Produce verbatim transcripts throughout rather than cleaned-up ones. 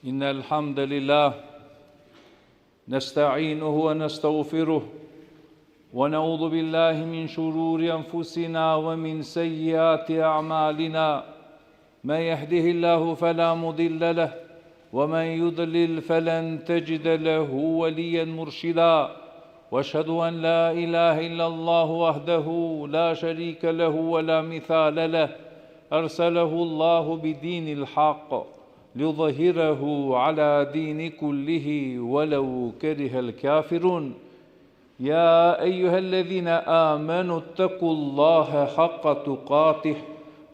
إن الحمد لله نستعينه ونستغفره، ونعوذ بالله من شرور أنفسنا ومن سيئات أعمالنا. من يهده الله فلا مضل له، ومن يضلل فلن تجد له وليا مرشدا. وأشهد أن لا إله إلا الله وحده لا شريك له ولا مثال له، أرسله الله بدين الحق ليظهره على دين كله ولو كره الكافرون. يا أيها الذين آمنوا اتقوا الله حق تقاته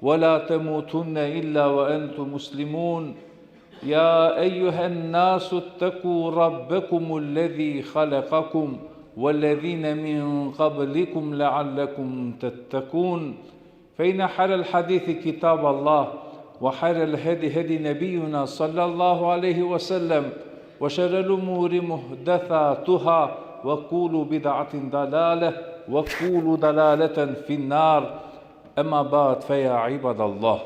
ولا تموتن إلا وأنتم مسلمون. يا أيها الناس اتقوا ربكم الذي خلقكم والذين من قبلكم لعلكم تتقون. فإن خير الحديث كتاب الله، وخير الهدي هدي نبينا صلى الله عليه وسلم، وشر الأمور محدثاتها، وكل بدعة ضلالة، وكل ضلالة في النار. أما بعد، فيا عباد الله.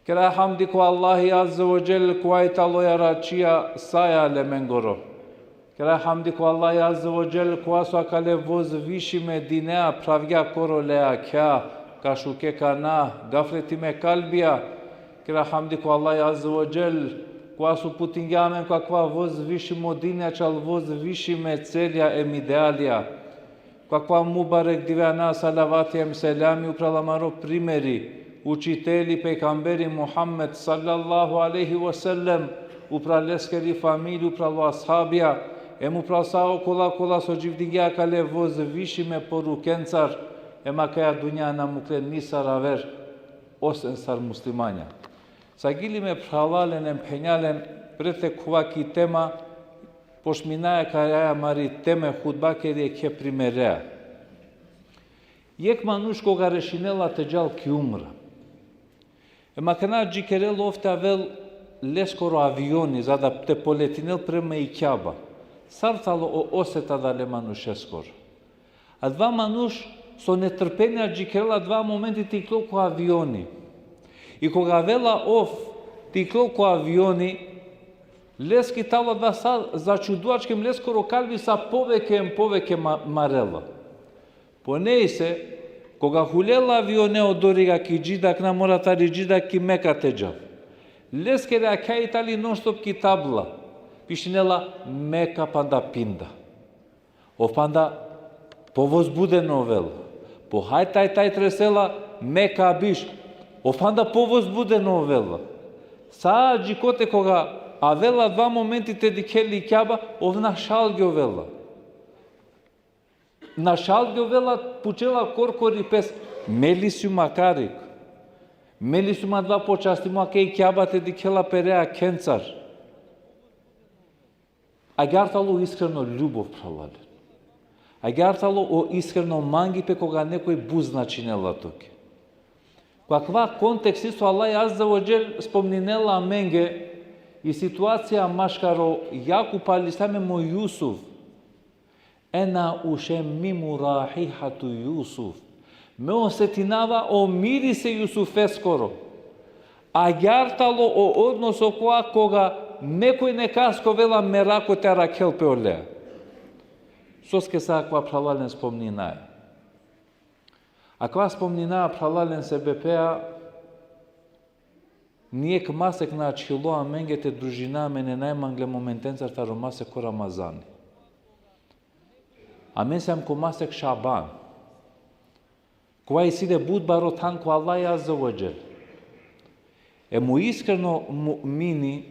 Kera hamdi ko Allahi Azze ve Dželle, kova i talo jaračija saja lemengoro. Kera hamdi ko Allahi Azze ve Dželle, kova so akale vozvišime dinea phravgja koro le akha, ka šuke kana, gafletime kalbija. Kera hamdi ko Allahi Azze ve Dželle, kova so uputingja amen ko akava vozvišimo dinea, čal vozvišime celja em idealija. Ko akava mubarek dive ana salavati em selami upral amaro primeri, učiteli, pejgamberi Muhammed sallallahu alejhi ve sellem, upral leskeri familija, upral ashabija, em upral sa okola kola so dživdingje akale vozvišime porukencar, em akaja dunja na mukle nisar aver, osen sar muslimanja. Sagili me phralalen em phenjalen, pred te khuva ki tema, počminaja akaja amari teme hutba keri jekhe primerea. Jekh manuš koga rešinela te džal ki umra. Em akana džikerela ov te avel leskoro avioni, za da te poletinel prema i Kjaba. Sar talo o oseta adale manušeskoro. Adava manuš so netrpenia džikerela adava momenti te iklol ko avioni. I koga avela ov te iklol ko avioni, leske talo adava sa začuduački em leskoro kalbi sa poveke em poveke ma-, marela. Ponese, koga hulela avioni odori ki Džida, akana mora tari Džida ki Meka te džal. Leskere akha i tali non-stop ki tabla. Pišinela Meka panda pinda. Ov panda povozbudeno ovela. Po haj taj taj tresela Meka biš. Ov panda povozbudeno ovela. Sa džikote koga avela adava momenti te dikhel i Kjaba, ov našalgjovela. Našalgjovela, pučela korkori pes, me li sijum akari? Me li sijum adava počastimo, ake i Kjaba te dikhela pere akhencar? Agjaar talo iskreno ljubov, phralalen. Agjaar talo o iskreno mangipe koga nekoj but značinela tuke. Ko akava kontekst isto Allah Azze ve Dželle spomninela amenge i situacija maškaro Jakup alejhi selam em o Jusuf. Ena ušemmimu raihatu Jusuf. Me osetinava o mirise Jusufeskoro. Agjaar talo o odnos okova koga nekoj nekaske ovela merako te arakhel pe olea. Soske sa akava, phralalen, spomninaja? Akava spomninaja, phralalen, sebepea ni jekh masek na ačhilo amenge te družina amen e najmangle momentencar taro masek ko Ramazani. Amen sijam ko masek Šaban. Kova isi le but baro than ko Allah Azze ve Dželle. Em o iskreno mu'mini,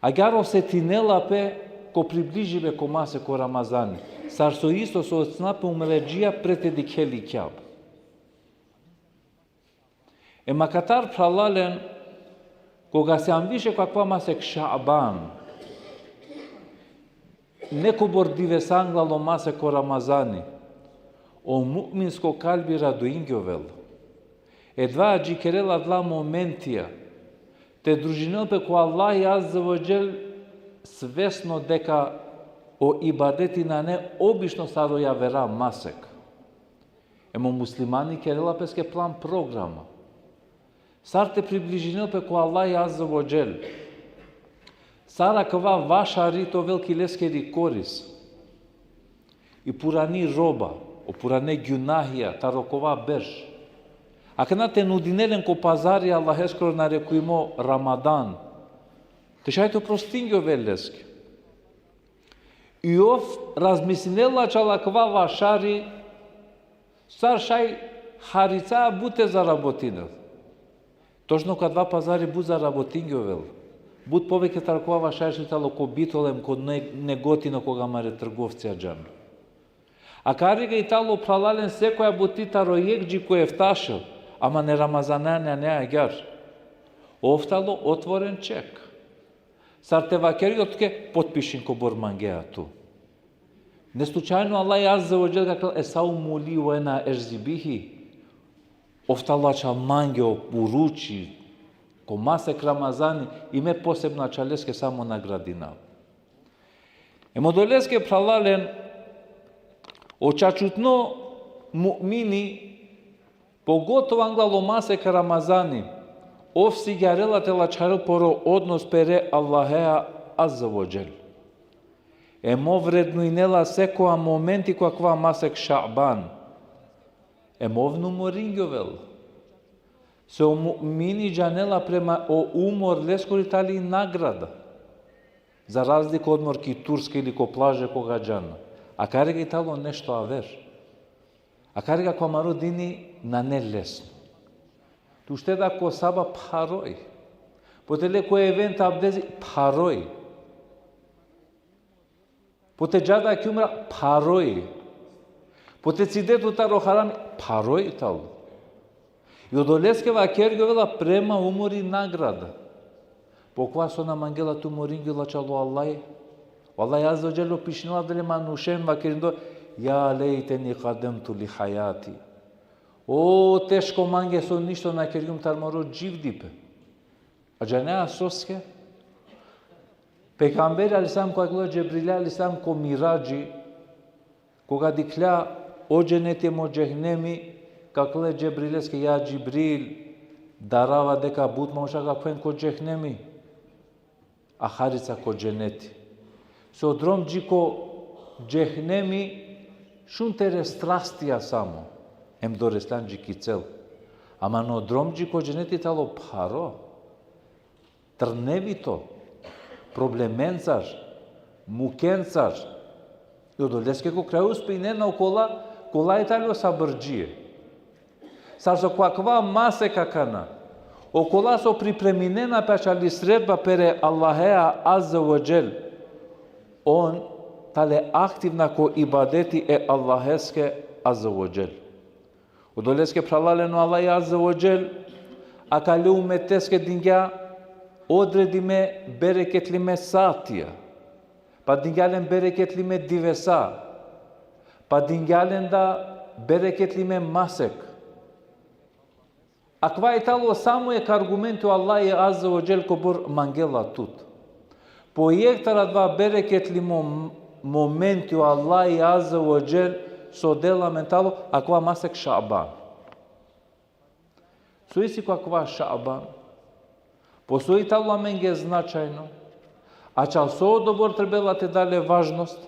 agjaar osetinela pe ko približibe ko masek ko Ramazani. Sar so isto so osetna pe umredžija pred te dikhel i Kjaba. Em akatar, phralalen, koga sijam više ko akava masek Šaban, nekobor divesa anglal o masek ko Ramazani, o mu'minsko kalbi raduingjovela. Adava džikerela adala momentija, te družinel pe ko Allahi Azze ve Dželle, svesno deka o ibadeti nane obično sar o javera masek. Em o muslimani kerela peske plan programa. Sar te približinel pe ko Allahi Azze ve Dželle. Sar akava vašari te ovel ki leskeri koris. I purani roba, o purane gjunahija, taro kova berš. Akana te nudine len ko pazari Allaheskoro narekujimo Ramadan. Te šaj te oprostingjovel leske. I ov razmislinela čal akava vašari, sar šaj harica but te zarabotinel. Točno ko adava pazari but zarabotingjovel. But poveke taro kova vašari so tano ko Bitol em ko Ne-, Negotino koga amare trgovcija džan. Akariga i tano phralalen sekoja buti taro jekh dži ko eftašel, ama ne Ramazanane, ne agjar. Ov tano otvoren ček. Sar te vakergja tuke, potpišin kobor mangea tu. Ne slučajno Allah Azze ve Dželle ka kal: "Es-savmu li ve ena edži bihi." Ov tano ačhal mange, ov poruči, ko masek Ramazani, i me posebno ačhal leske samo nagradinav. Em odoleske phralalen, o čačutno mu'mini, pogotovo anglal o masek Ramazani, ov sigjarela te lačharel poro odnos pere Allahea Azze ve Dželle. Em ov vrednujnela sekoja momenti ko akava masek Šaban. Em ov na umoringjovel. Se o mu'mini džanela prema o umor leskoro tali nagrada. Za razlika odmor ki Turska ili ko plaže koga džana. Akariga i tano nešto aver. Akariga ko amaro dini nane lesno. Tu šti da ko saba, pharoj. Po te le ko event abdezi, pharoj. Po te dža da ki umra, pharoj. Po te cide tu taro harami, pharoj tano. I odoleske vakergjovela prema umori nagrada. Po kova so na mangela te umoringjola čal o Allah. O Allah Azze ve Dželle opišinela adale manušen vakerindo: "Ja lejteni kademtu li hajati." O, teško mange so ništo na kergjum taro moro dživdipe. A džanea soske? Pejgamberi alejhi selam, koga akala o Džebril alejhi selam ko Miradži, koga dikhlja o dženeti em o džehenemi, ka kal o Džebril leske: "Ja Džibril, darava deka but manuša ka khuven ko džehenemi, a harica ko dženeti." Se o drom dži ko džehenemi šun tere strastija samo, em doreslan dži ki cel. Ama o drom dži ko dženeti tano pharo, trnevito, problemencar, mukencar. I odoleske ko kraj uspejnena okola kola i tane o sabrdžie. Sar so ko akava masek akana, okola so pripreminena pe ačhali sredba pere Allahea Azze ve Dželle, on tane aktivna ko ibadeti e Allaheske Azze ve Dželle. Odoleske phralalen, o Allah Azze ve Dželle akale ummeteske dingja odredime bereketlime satija, pa dingja len bereketlime divesa, pa dingja len da bereketlime masek. Akava i tano samo jekh argumenti o Allah Azze ve Dželle kobor mangela tut. Po jekh taro adava bereketlimo momenti o Allah Azze ve Dželle so dela amen tano akava masek Šaban. So isi ko akava Šaban? Po so i tano amenge značajno? Ačhal so odobor trebela te da le važnost?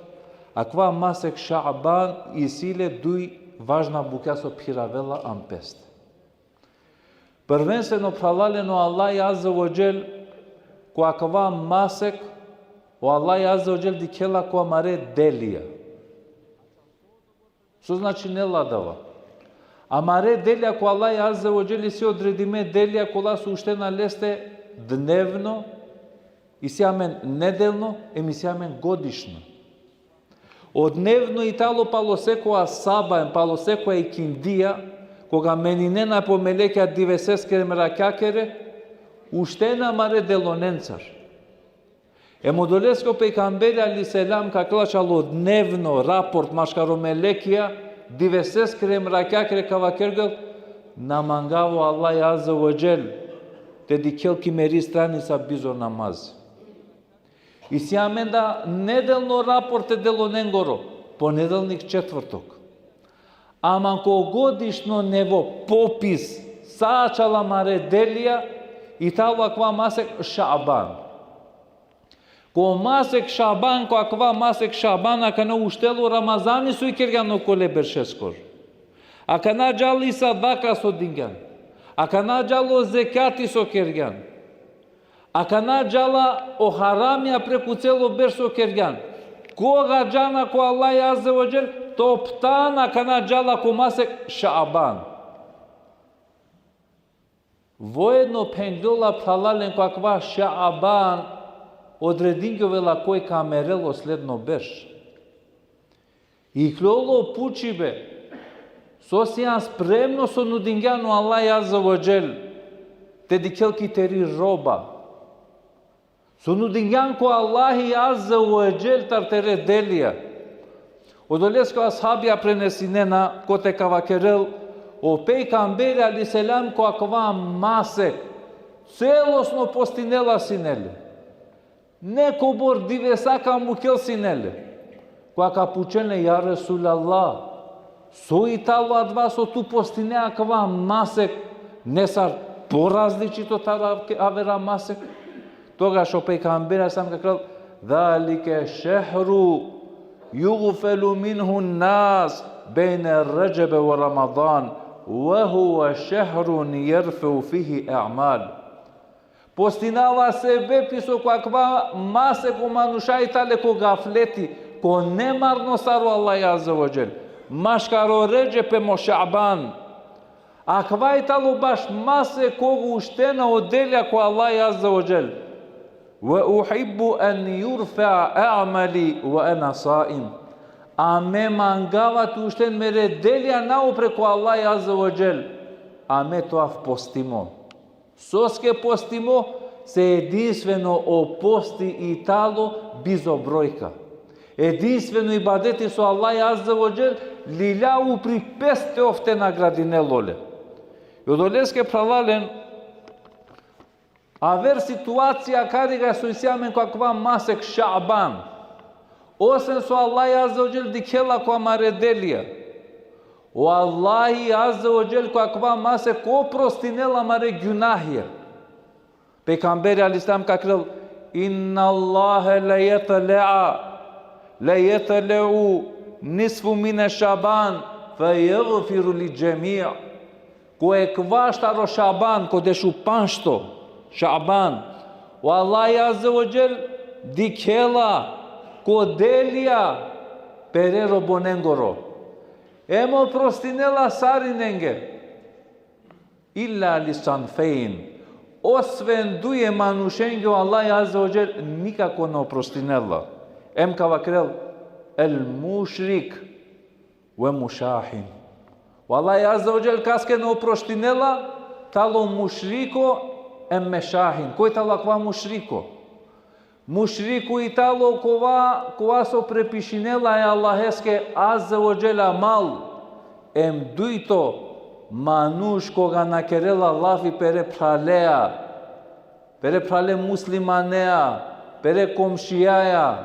Akava masek Šaban isi le duj važna bukja so phiravela ampeste. Prvenstveno phralalen, o Allah Azze ve Dželle ko akava masek, o Allah Azze ve Dželle dikhela ko amare delija. So značinela adava? Amare delija, ko Allah Azze ve Dželle isi odredime delija kola so uštena leste dnevno, isi amen nedelno, em isi amen godišno. O dnevno i tano palo sekoja saba, em palo sekoja ikindija, koga meninena pe o melekja diveseskere em rakjakere, uštena amare delonencar. Em odoleske o pejgamberi alejhi selam ka kal ačhal o dnevno raport maškaro melekija diveseskere em rakjakere, ka vakergel: Na mangava o Allah Azze ve Dželle te dikhel ki meri stranica bizo namaz. Isi amen da nedelno raport e delonengoro, ponedelnik, četvrtok. Ama ko godišno nevo, popis sa ačhala amare delija, i tano akava masek Šaban. Ko masek Šaban, ko akava masek Šaban, akana uštela o Ramazani so ikergjan okole beršeskoro. Akana džala i sadaka so dingjan. Akana džala o zekati so kergjan. Akana džala o haramija preku celo berš so kergjan. Koga džana ko Allah Azze ve Dželle, toptan akana džala ko masek Šaban. Voedno phenjola, phralalen, ko akava Šaban odredingjovela koj ka merel o sledno berš. Ikljola o pučibe, so sian spremno so nudingjan o Allah Azze ve Dželle, te dikhel ki teri roba. So nudingjan ko Allahi Azze ve Dželle tar tere delija. Odoleske o ashabija prenesinena kote ka vakerel, o pejgamberi alejhi selam ko akava masek celosno postinela sine le. Nekobor divesa ka mukel sine le. Koga ka pučen le: Ja Resulallah, so i talo adava so tu postine akava masek, nesar porazličito taro avera masek? Togaš o pejgamberi alejhi selam ka vakerel: ذلك شهر يغفل منه الناس بين رجب ورمضان وهو شهر يرفع فيه الأعمال. Postinava sebepi so ko akava masek o manuša i tale ko gafleti, ko nemarno sar o Allah Azze ve Dželle. Maškaro Redžep em o Šaban. Akava i talo baš masek koga uštena o delija ko Allah Azze ve Dželle. وأحب أن يرفع عملي وأنا صائم. A me mangava te ušten mere delija naupre ko Allah Azze ve Dželle. A me te ovav postimo. Soske postimo? Se edinstveno o posti i talo bizo brojka. Edinstveno ibadeti so Allah Azze ve Dželle lilja upri peste ov te nagradinel ole. I odoleske, phralalen, aver situacija kariga so isi amen ko akava masek Šaban. Osven so Allah Azze ve Dželle dikhela ko amare delija, o Allahi Azze ve Dželle ko akava masek oprostinela amare gjunahija. Pejgamberi alejhi selam ka vakerel: إن الله ليطلع، ليطلع نصف من شعبان فيغفر للجميع. Ko ekvaš taro Šaban, ko dešupanšto Šaban, o Allah Azze ve Dželle dikhela ko delija pere robonengoro. Em oprostinela sarinenge. إلا لصنفين. Osven duje manušenge o Allah Azze ve Dželle nikako na oprostinela. Em ka vakerel: المشرك والمشاحن. O Allah Azze ve Dželle kaske na oprostinela? Talo mušriko em mešahin. Koj talo akava mušriko? Mušriko i talo kova, kova so prepišinela e Allaheske Azze ve Dželle amal. Em dujto, manuš koga na kerela lafi pere phralea, pere phrale muslimanea, pere komšijaja,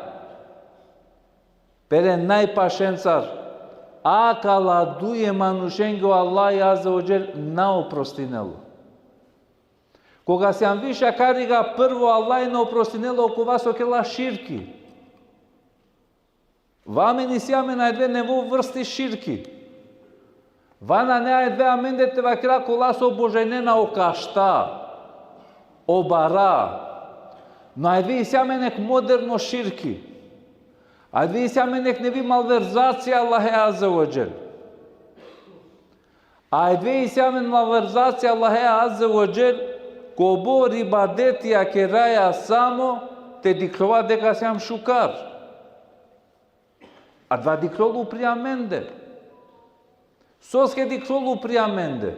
pere najpašencar, akala duje manušenge o Allah Azze ve Dželle na oprostinela. Koga sian više kariga, prvo Allah na oprostinela okova so kerela širki. Va amen isi amen ajde nevo vrsti širki. Va nane ajde amende te vakera kola so obožajnena o kašta, o bara. No ajde isi amen nek moderno širki. Ajde isi amen nek nevi malverzacija Allahe Azze ve Dželle. Ajde isi amen malverzacija Allahe Azze ve Dželle, kobor ibadetija keraja samo te dikhlova deka siam šukar. Adava dikhlol upri amende. Soske dikhlol upri amende?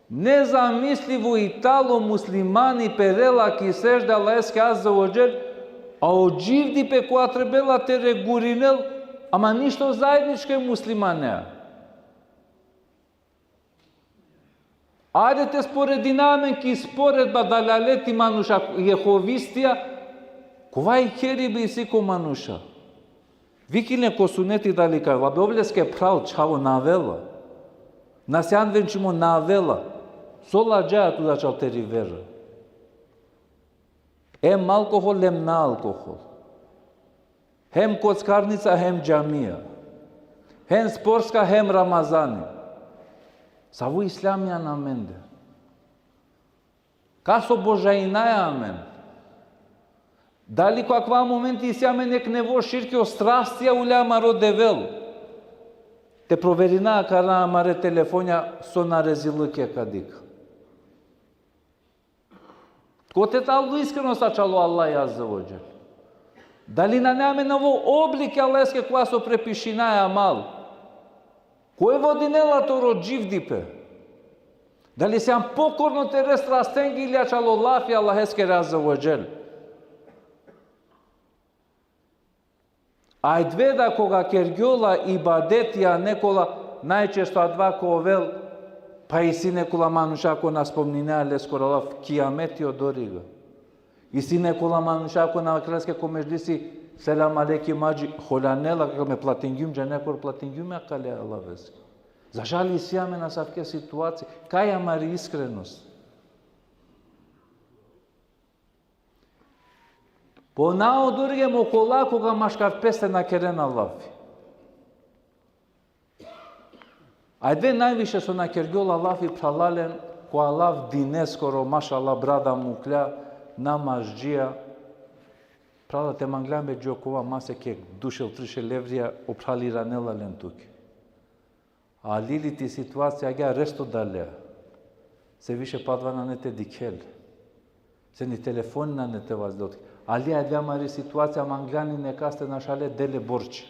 Nezamislivo i talo muslimani perela ki sežda Allaheske Azze ve Dželle, a o dživdipe kova trebela te regulinel, ama ništo zaedničko e muslimanea. Ajde te sporedina amen ki sporedba dalaleti manuša, jehovistija, kova i kheri bi isi ko manuša. Vikile ko suneti dali ka, vabe ovleske phral čhavo na avela. Na sian venčimo, na avela. So ladžaja tu da čal teri vera. Hem alkohol, hem na alkohol. Hem kockarnica, hem džamija. Hem sportska, hem Ramazani. Savo islam jan amende? Kas obožajinaja amen? Dali ko akava momenti isi amen jekh nevo širki, o strastija ule amaro Devel? Te proverina akana amare telefonja so na rezilukija ka dikha. Kote tano iskrenost ačhalo Allah azze ve dželle? Dali nane amen nevo oblik e Allaheske kova so prepišinaja amal? Koj vodinela toro dživdipe? Dali sian pokorno tere strastenge ili ačhalo lafi Allaheskere azze ve dželle? Avdive da koga kergjola ibadetija nekola, najčešće adava ka ovel, pa isi nekola manuša ko na spomninea leskoro lafi, kijameti odoriga. Isi nekola manuša ko na vakerela leske ko medžlisi: Selam alejkum adži, holjanela, ka me platingjum, džane kor platingjum akale alaveske. Za žal isi amen asavke situacije, kaj amari iskrenost? Po na odoriga hem okola koga maškar peste na kerena lafi. Avdive najviše so na kergjola lafi, phralalen, ko alav dineskoro, mašallah, brada muklja, namazdžija. Phrala, te manglan be dži okova masek jekh dušel, trišel evrija, o phrali iranela len tuke. Ali li ti situacija agjaar resto dalea? Se više pa adava nane te dikhel. Se ni telefoni nane te vazdel tuke. Ali avdive amari situacija, manglan li nekaste našale, dele borči.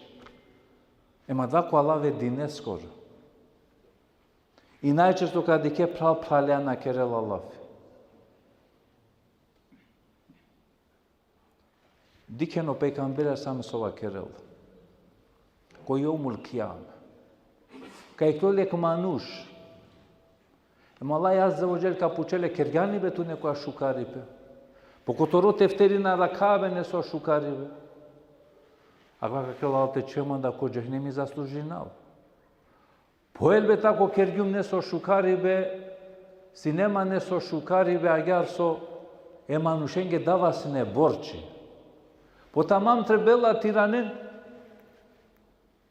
Em adava ko alav e dineskoro. I najčešće ka dikhe phral phralea na kerela lafi. Dikhen o pejgamberi alejhi selam so vakerela. Ko jevmul kijame, ka iklol jekh manuš. Em Allah azze ve dželle ka pučel le: Kergjan li be tu nekoja šukaripe? Po kotoro tefteri na arakha be neso šukaribe? Akava ka vakerel: Te čhuven da ko džehenemi zaslužinav. Po elbet ako kergjum neso šukaribe, sine man neso šukaribe, agjaar so e manušenge dava sine borči. Po tamam trebela te iranen,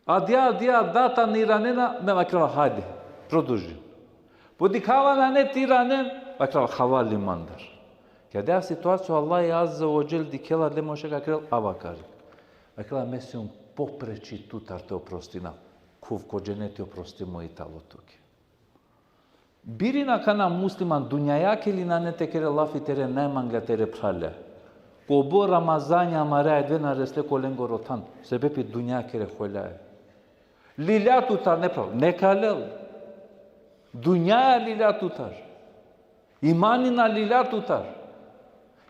adija, adija, data na iranena, me vakerava: Hajde, produžin. Po dikhava nane te iranen, vakerava: Havali mandar. Ki adija situacija o Allah azze ve dželle dikhela le, Moše ka vakerel: Ava kari. Vakerela: Me sijum popreči tutar te oprostinav. Khuv ko dženeti, oprostimo i tano tuke. Birin akana musliman, dunjajake li nane te kere lafi tere najmangla tere phrale? Kobor Ramazani amare avdive na resle ko lengoro than, sebepi dunjakere holjaja. Lilja tutar, ne pral, ne ka lel. Dunjaja lilja tutar. Imani na lilja tutar.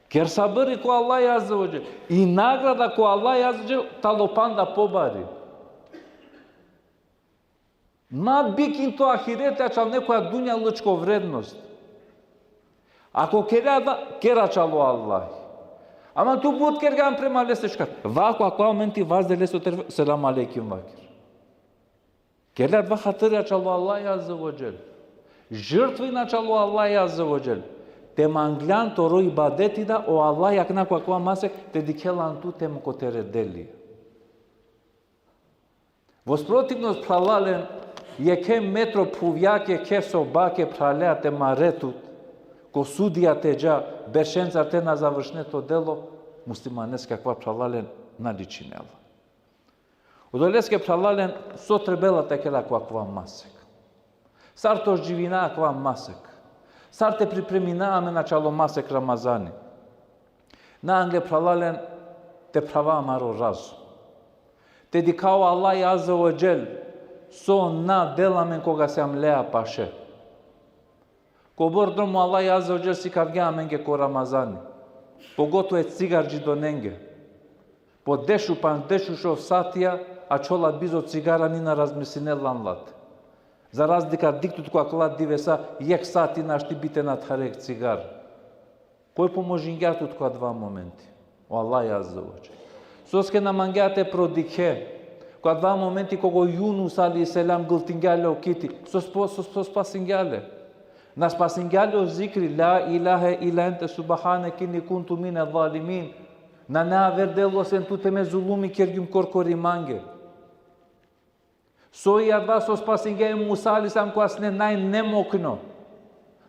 Ker sabri ko Allah azze ve dželle. I nagrada ko Allah azze ve dželle tano panda pobari. Ma bikin to ahireti ačhal nekoja dunjalučko vrednost. Ako kere adava, ker ačhalo Allah. Ama tu but kergjan prema leste šukar. Vako, ako momenti vazdel leste, selam alejkum vaker. Ker adava hatiri ačhalo Allah azze ve dželle. Žrtvin ačhalo Allah azze ve dželle. Te manglan toro ibadeti da, o Allah akana ko akava masek te dikhel lan tut hem ko tere deli. Vosprotivno, phralalen, jekhe metro phuvjake, jekhe sobake, phralea, te mare tut, ko sudija te dža, beršencar te na završine to delo, muslimaneske akava, phralalen, na ličinela. Odoleske, phralalen, so trebela te kera ko akava masek? Sar te oživina akava masek? Sar te pripremina amen ačhalo masek Ramazani? Na angle, phralalen, te phrava amaro razum. Te dikha o Allah azze ve dželle so na dela amen koga sijam lea paše. Kobor drom o Allah azze ve dželle sikavgja amenge ko Ramazani. Pogotovo e cigardžidonenge. Po dešupanč, dešušov satija, ačhola bizo cigara, ni na razmislinel lan late. Za razlika dikh tut ko akala divesa, jekh sati našti bi te na thare jekh cigara. Koj pomožingja tut ko adava momenti? O Allah azze ve dželle. Soske na mangea te prodikhe? Ko adava momenti koga o Junus alejhi selam gultingja le o kiti, so spo-, so, so spasingja le? Na spasingja le o zikri, la ilahe illa ente subhaneke inni kuntu mine zalimin. Nane aver delo sem tut, te me zulumi kergjum korkori mange. Soj adava so spasingja e Musa alejhi selam, kova sine najnemokno.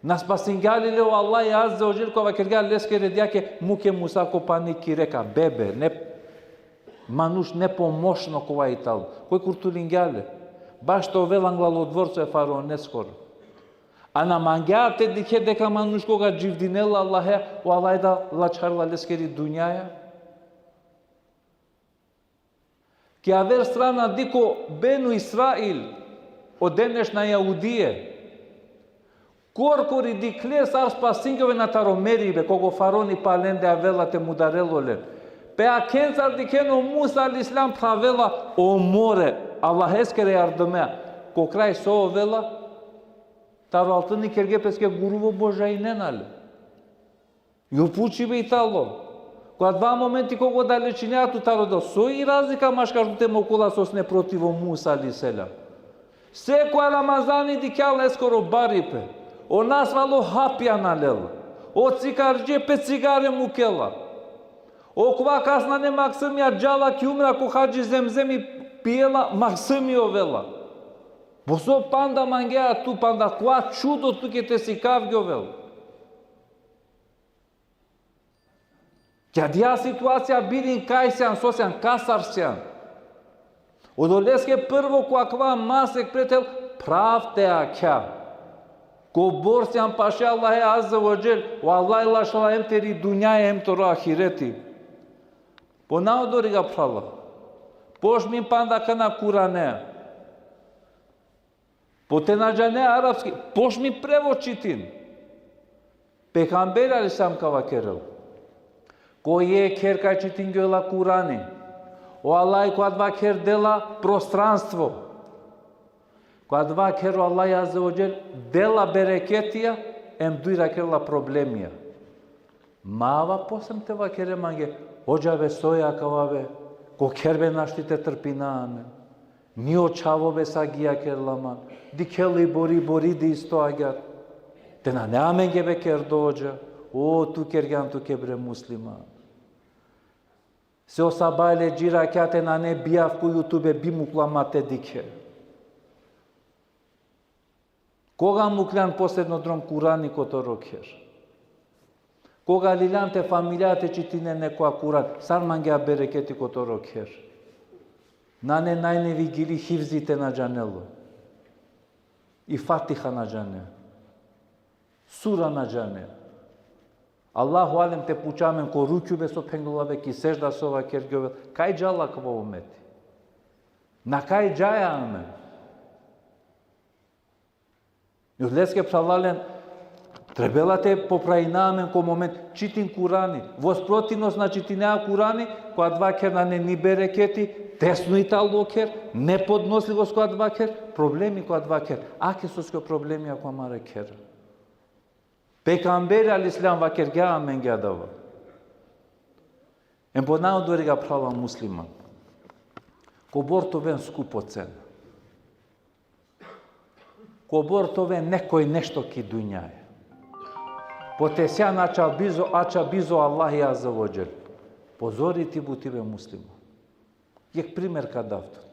Na spasingja li le o Allah azze ve dželle, kova vakergja leskere dajake: Muk e Musa ko pani, ki reka, bebe, ne, manuš nepomošno kova i tano. Koj kurtulingja le? Baš te ovel anglal o dvorco e faraoneskoro. A na mangea te dikhe deka manuš koga dživdinela Allahe, o Allah da lačharela leskiri dunjaja? Ki aver strana dikh o Benu Israil, o denešna Jahudije. Korkori dikhle sar spasingjovena taro meribe, koga o faraoni palende avela te mudarel olen. Pe akhencar dikhen o Musa alejhi selam phravela o more, Allaheskere jardimea. Ko kraj so ovela? Taro altini kerge peske guruvo, božainena le. I o pučibe i tano. Ko adava momenti koga odalečinea tut taro Devel, soj razlika maškar tut em okola so sine protiv o Musa alejhi selam? Seko Ramazani dikhea leskoro baripe. O nasvalo hapja na lela. O cigarđe pe cigare mukela. Okova kas nane maksumja, džala ki umra ko Hadži Zemzemi, pijela, maksumi ovela. Po so panda mangea tu, panda kova čudo tuke te sikavgjovel? Ki adaja situacija birin kaj sian, so sian, kasar sian. Odoleske prvo ko akava masek pretel, phrav te akha. Kobor sian paše Allahe azze ve dželle, o Allah lašala em teri dunjaja em toro ahireti. Po na odoriga, phrala. Pošmin panda akana Kurane. Po te na džane arapski, pošmin prevod čitin. Pejgamberi alejhi selam ka vakerel: Ko jekh kher kaj čitingjola Kurani, o Allah ko adava kher dela prostranstvo. Ko adava kher o Allah azze ve dželle dela bereketija, em dujra kerela problemija. Ma ava posebno te vakere mange, o džabe, soj akava be, ko kher be našti te trpina amen. Ni o čhavo be sa agjaar kerela man. Dikhel i bori, bori de isto agjaar. Te nane amenge be kerdo, o dža. O, tu kergjan tuke, bre musliman. Se o sabajle dži rakja te nane bijav ko YouTube, bi mukla ma te dikhe. Koga mukljan posledno drom Kurani ko toro kher? Koga liljan te familija te čitinen nekoja Kuran? Sar mangea bereketi ko toro kher. Nane najnevi gili hifzi te na džanel o. I Fatiha na džane. Sura na džane. Allahu alem, te puča amen ko rukju be so phengola be, ki sedžda so vakergjovel, kaj džala akava umeti? Na kaj džaja amen? Odoleske, phralalen, trebela te popravina amen ko moment, čitin Kurani. Vo sprotivnost na čitinea Kurani, ko adava kher nane ni bereketi, tesno i tano kher, nepodnošljivost ko adava kher, problemi ko adava kher. Ake soske o problemija ko amare kher. Pejgamberi alejhi selam vakergja amenge adava. Em po na odoriga, phrala musliman. Kobor te oven skupo cena. Kobor te oven nekoj nešto ki dunjaja. Po te sian ača bizo, ača bizo Allahi azze ve dželle. Pozori ti buti, be musliman. Jekh primer ka dav tut.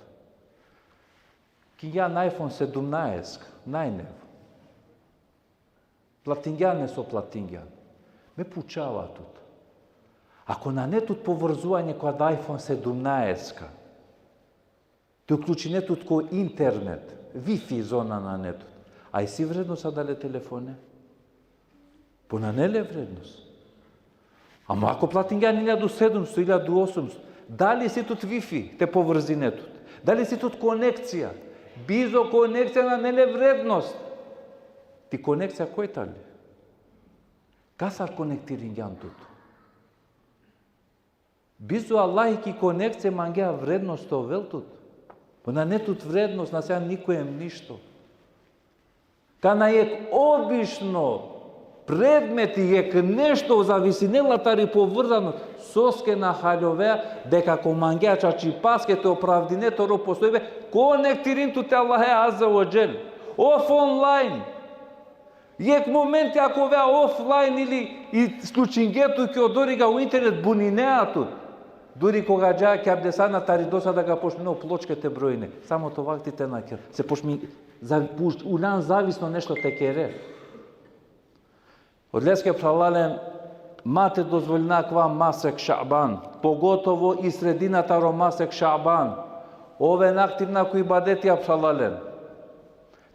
Kingjan iPhone sedumnaeska, najnevo. Platingjan e so platingjan. Me pučava tut. Ako nane tut povrzuanje ko adava iPhone sedumnaeska, te uključine tut ko internet, Wi-Fi zona nane tut, a isi vrednost adale telefone? Po nane le vrednost. Ama ako platingjan iljadu sedumsto, iljadu osumsto, dali isi tut Wi-Fi te povrzine tut? Dali isi tut konekcija? Bizo konekcija nane le vrednost. Ti konekcija koj tani? Kasar konektiringjan tut? Bizo Allahi ki konekcija mangea vrednost te ovel tut. Po nane tut vrednost, na sian nikoj em ništo. Kana jekh obično predmeti, jekh nešto zavisinela tari povrzano, soske na haljovea deka ko mangea čačipaske te opravdine toro postojbe, konektirin tut e Allahe azze ve dželle. Ov online. Jekh momenti ako ovea offline ili isključinge tut ki odoriga u internet, buninea tut. Duri koga dža ki abdesana, tari dosa da ka počmine o pločke te brojine. Samo to vakti te na ker. Se počmi, za, puš-, uljan zavisno nešto te kere. Odoleske phralalen, ma te dozvolina akava masek Šaban, pogotovo i sredina taro masek Šaban. Oven aktivna ko ibadetija, phralalen.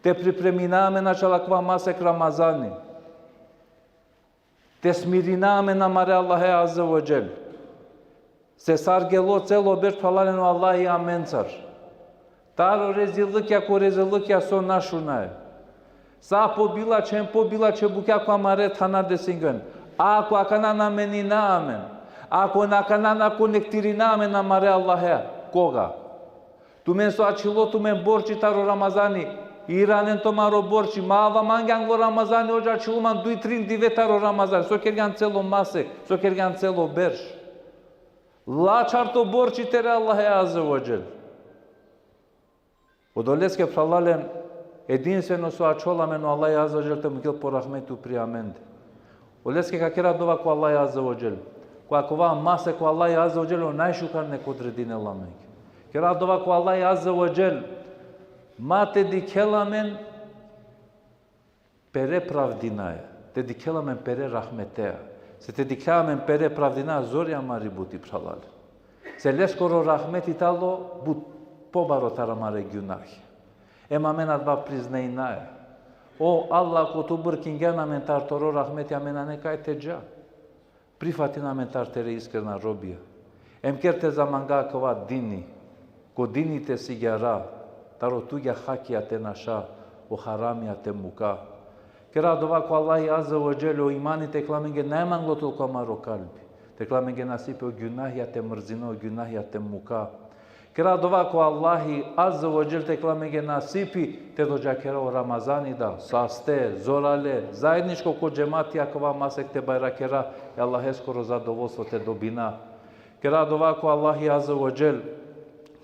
Te pripremina amen ačhal akava masek Ramazani. Te smirina amen amare Allahe Azze ve Dželle. Se sar gelo celo berš, phralalen, o Allahi amencar. Taro rezilukja ko rezilukja so na šunaja. Sa pobilačhe, pobilačhe bukja ko amare thana desingjoven. Ako akana na menina amen, ako na akana na konektirina amen amare Allahe, koga? Tumen so ačhilo tumen borči taro Ramazani, iranen tumaro borči, ma ava mange anglo Ramazani, odža ačhilo man duj trin dive taro Ramazani, so kergjan celo masek, so kergjan celo berš. La ačhar to borči tere Allahe Azze ve Dželle. Odoleske phralalen, edinstveno so ačhola amen o Allahi Azze ve Dželle te mukel po rahmeti upri amende. Odoleske ka kera dova ko Allahi Azze ve Dželle. Ko akava masek o Allahi Azze ve Dželle o najšukar nek odredinel amenge. Kera dova ko Allahi Azze ve Dželle. Ma te dikhel amen pere pravdinaja, te dikhel amen pere rahmeteja. Se te dikhlja amen pere pravdinaja, zori amari buti, phralalen. Se leskoro rahmeti tano but pobaro taro amare gjunahja. Em amen adava priznajnaja. O Allah, ko tu brkingjan amen tar toro rahmeti, amen nane kaj te dža. Prifatin amen tar tere iskrena robija. Em ker te zamanga akava dini, ko dini te sigjara, taro tugja hakija te naša, o haramija te muka. Kera dova ko Allahi Azze ve Dželle o imani te kerel amenge najmanglo tol ko amaro kalbi. Te kerel amenge nasipi o gjunahja te mrzina, o gjunahja te muka. Kera dova ko Allahi Azze ve Dželle te kerel amenge nasipi te dodžakera o Ramazani da, saste, zorale, zaedničko ko džemati akava masek te bajrakera, e Allaheskoro zadovolstvo te dobina. Kera dova ko Allahi Azze ve Dželle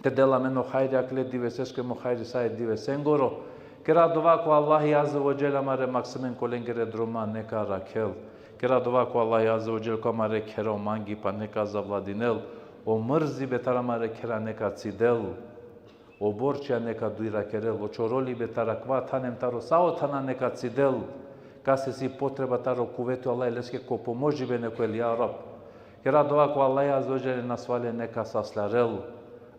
te del amen o hajri akale diveseske em o hajri sa e divesengoro. Kera dova ko Allahi Azze ve Dželle amare maksimen ko lengere droma neka arakhel. Kera dova ko Allahi Azze ve Dželle ko amare khera o mangipa neka zavladinel. O mrzibe taro amare khera neka cidel. O borčija neka dujrakerel. O čorolibe taro akava than em taro sa o thana neka cidel. Kase si potreba taro kuveti, o Allahi leske ko pomožibe neka ovel, ja Rab. Kera dova ko Allahi Azze ve Dželle e nasvale neka saslarel.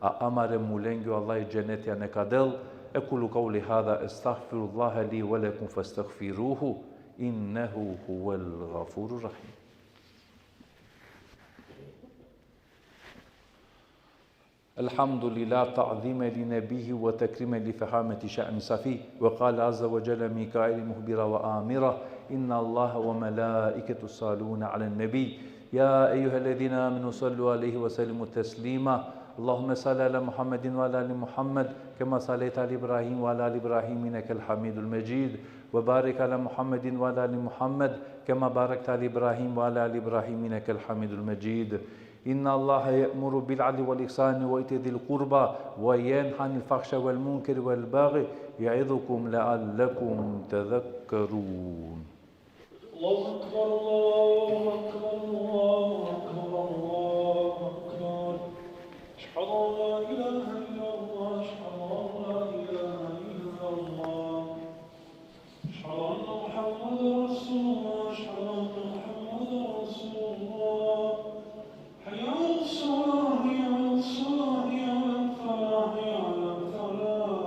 A amare mulenge o Allahi dženetija neka del. أقول قولي هذا أستغفر الله لي ولكم فاستغفروه إنه هو الغفور الرحيم. الحمد لله تعظيما لنبيه وتكريما لفخامة شأن صفيه. وقال عز وجل من قائل مخبرا وآمرا: إن الله وملائكته يصلون على النبي، يا أيها الذين آمنوا صلوا عليه وسلموا تسليما. اللهم صل على محمد وعلى آل محمد كما صليت على إبراهيم وعلى آل إبراهيم إنك الحميد المجيد. وبارك على محمد وعلى آل محمد كما باركت على إبراهيم وعلى آل إبراهيم إنك الحميد المجيد. إن الله يأمر بالعدل والإحسان وإيتاء ذي القربى وينهى عن الفحشاء والمنكر والبغي يعظكم لعلكم تذكرون. الله أكبر، الله أكبر، الله أكبر، الله أكبر. أشهد أن لا إله إلا الله، أشهد أن لا إله إلا الله. أشهد أن محمدا رسول الله، أشهد أن محمدا رسول الله. حي على الصلاة، حي على الصلاة، حي على الفلاح، حي على الفلاح.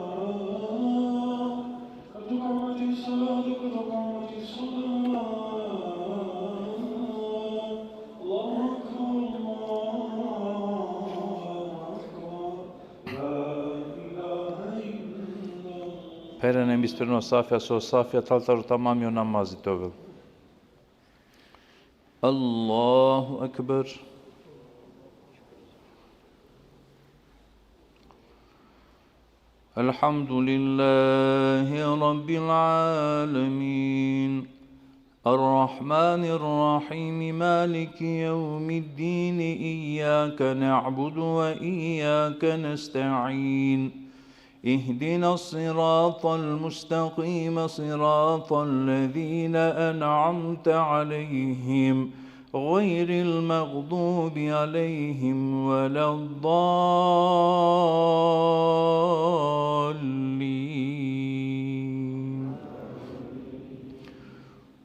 قد قامت الصلاة، قد قامت الصلاة. الله أكبر، الله أكبر. Pherena e ispravno safja, so safja tano taro tamami o namazi te ovel. Allahu ekber. الحمد لله رب العالمين. الرحمن الرحيم. مالك يوم الدين. إياك نعبد وإياك نستعين. اهدنا الصراط المستقيم، صراط الذين أنعمت عليهم، غير المغضوب عليهم ولا الضالين.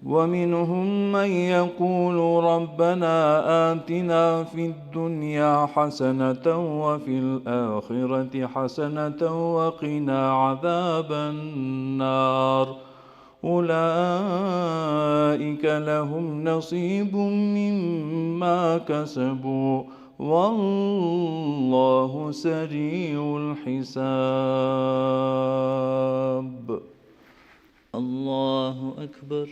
ومنهم من يقول ربنا آتنا في الدنيا حسنة وفي الآخرة حسنة وقنا عذاب النار. أولئك لهم نصيب مما كسبوا والله سريع الحساب. الله أكبر.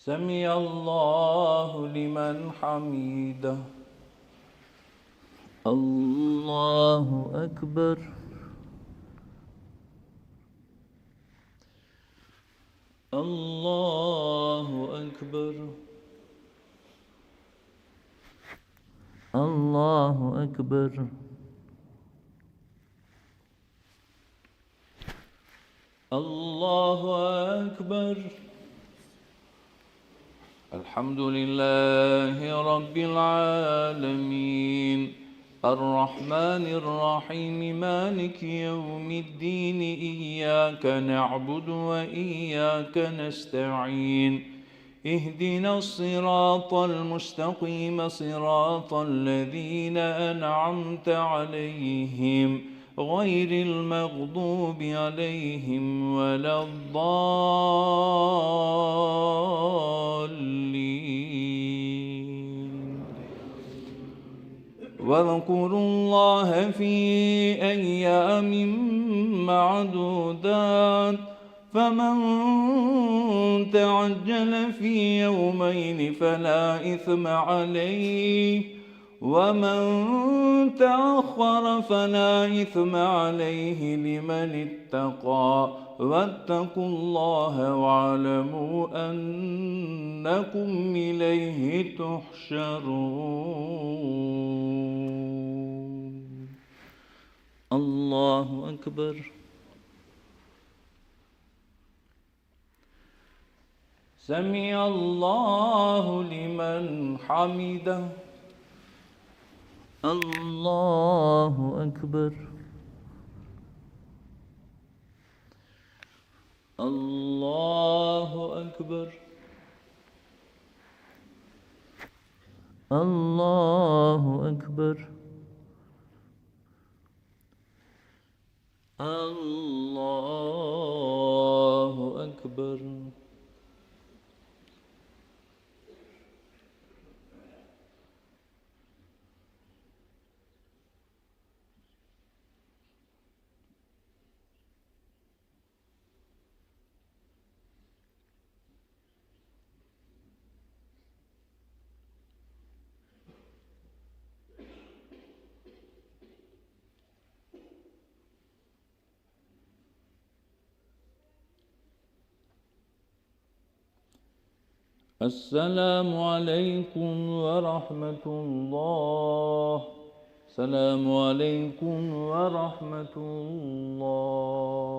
سمع الله لمن حمده. الله أكبر. الله أكبر. الله أكبر. الله أكبر. الحمد لله رب العالمين. الرحمن الرحيم. مالك يوم الدين. إياك نعبد وإياك نستعين. اهدنا الصراط المستقيم. صراط الذين أنعمت عليهم غير المغضوب عليهم ولا الضالين. واذكروا الله في أيام معدودات، فمن تعجل في يومين فلا إثم عليه، ومن تأخر فلا إثم عليه لمن اتقى. واتقوا الله واعلموا أنكم إليه تحشرون. الله أكبر. سمع الله لمن حمده. الله أكبر. الله أكبر. الله أكبر. الله أكبر. السلام عليكم ورحمة الله. السلام عليكم ورحمة الله.